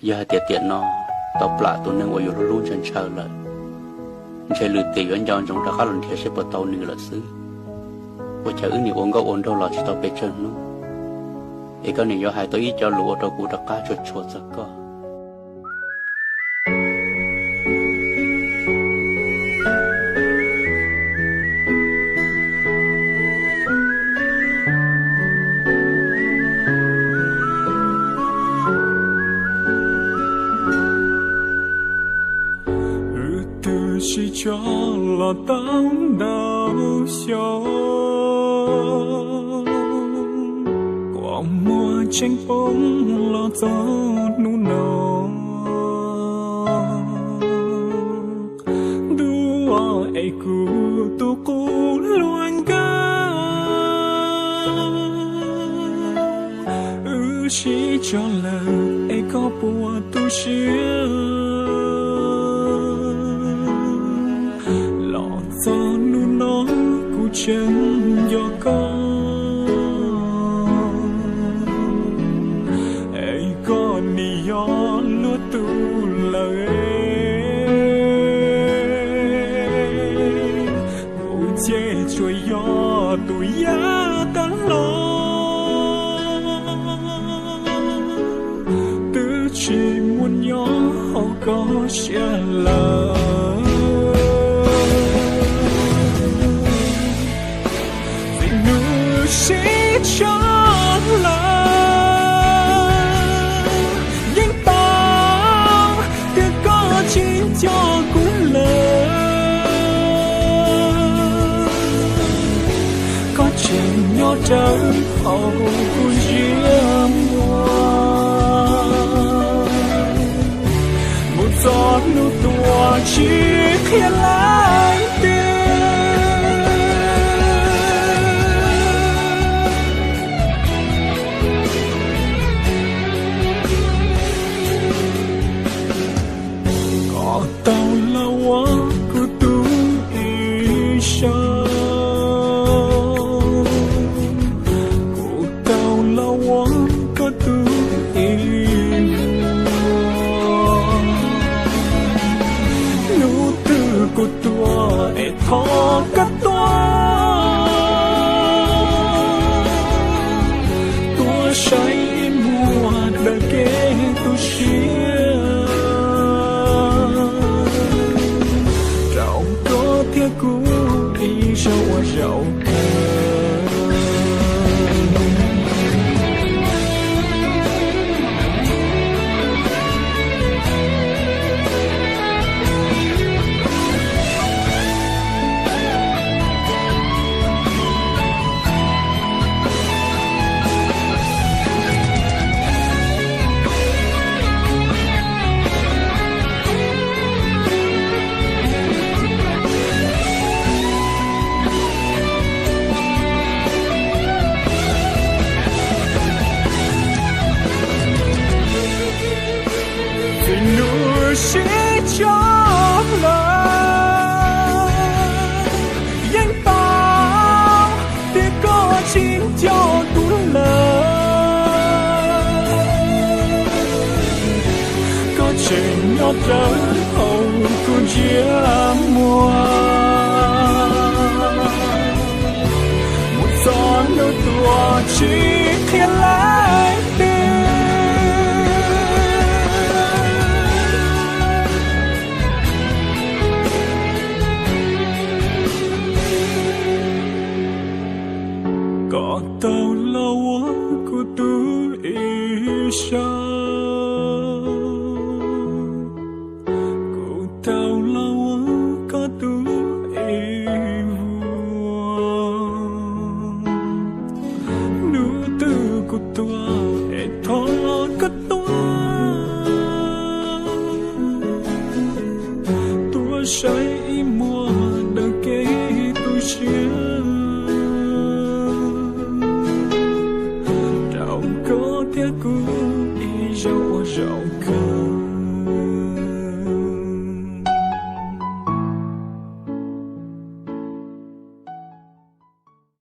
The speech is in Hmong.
Yog hais tias tiam no tau plam tus neeg uas yus hlub hlub ntshaw ntshaw lawm, ntshe lwm tiam yuav nco ntsoov rov qab los nrhiav seb puas tau nws lawm xwb. Ua cas wb nim ua nkauj ua nraug los tsis tau pes tsawg hnub, es koj nim yuav hais tau ib co lus ua rau kuv rov qab tshua tshua txog koj. Wb twb sib tso los tau ntau xyoo, kua muag tseem poob los txog hnub no. Ntuj es kuv tus qub hlua nkauj, wb sib tso lawm es koj puas tu siab? Los txog hnub no kuv tseem nco koj, es koj nim yog luag tus lawm. Kuv ces tsuas yog tus yaj tag los, twb tsis muaj nyob hauv koj siab lawm. Vim hnub sib tso lawm, yeej paub tias koj tsis nco kuv lawm. Koj tseem nyob rawv hauv kuv ntsej muag, mus txog hnub tuag tsis qhia leej twg. Koj tau los ua kuv tus ib zaug, kuv tau los ua koj tus ib vuag. Hnub twg kuv tuag es thov koj tuaj, tuaj saib ib muag daws kev tu siab, rau koj thiab kuv ib zaug ua zaum kawg. Vim hnub sib tso lawm, yeej paub tias koj tsis nco kuv lawm. Koj tseem nyob rawv hauv kuv ntsej muag, mus txog hnub tuag tsis qhia leej twg. Koj tau los ua kuv tus ib zaug, kuv tau los ua koj tus ib vuag. Hnub twg kuv tuag es thov koj tuaj, tuaj saib ib muag daws kev tu siab, rau koj thiab kuv ib zaug ua zaum kawg.